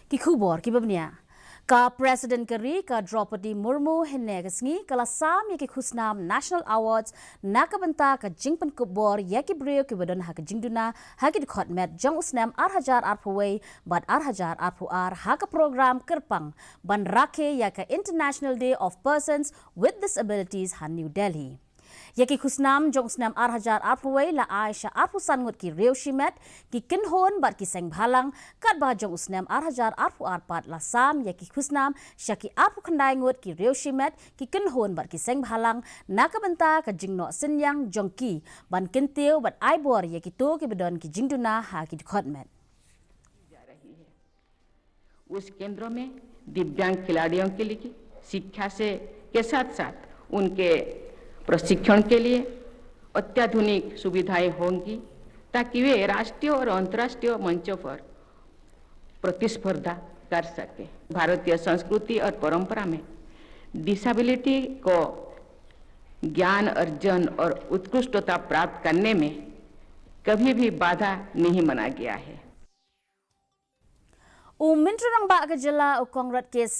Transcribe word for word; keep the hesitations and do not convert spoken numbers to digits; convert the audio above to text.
Ki khubor kiba bniah. Ka President ka ri ka Droupadi Murmu hynne ka sngi ka la sam ïa ki khusnam National Awards na ka bynta ka jingpynkup bor ïa ki briew kiba don ha ka jingduna ha ki dkhot met jong u snem ar hajar arphew wei bad ar hajar arphew ar ha ka program kyrpang ban rakhe ïa ka International Day of Persons with Disabilities ha New Delhi. Ïa ki khusnam jong u snem ar hajar arphew wei la ai sha arphew san ngut ki riew shimet, ki kynhun bad ki seng bhalang, katba jong u snem ar hajar arphew ar pat la sam ïa ki khusnam sha ki arphew khyndai ngut ki riew shimet, ki kynhun bad ki seng bhalang na ka bynta ka jingnoh synñiang jong ki ban kyntiew bad ai bor ïa kito kiba don ki jingduna ha ki dkhot met. उस केंद्रों में दिव्यांग खिलाड़ियों के लिए शिक्षा से के साथ साथ उनके प्रशिक्षण के लिए अत्याधुनिक सुविधाएं होंगी, ताकि वे राष्ट्रीय और अंतर्राष्ट्रीय मंचों पर प्रतिस्पर्धा कर सके। भारतीय संस्कृति और परंपरा में डिसेबिलिटी को ज्ञान अर्जन और उत्कृष्टता प्राप्त करने में कभी भी बाधा नहीं माना गया है। U Myntri Rangbah ka jylla u Conrad K.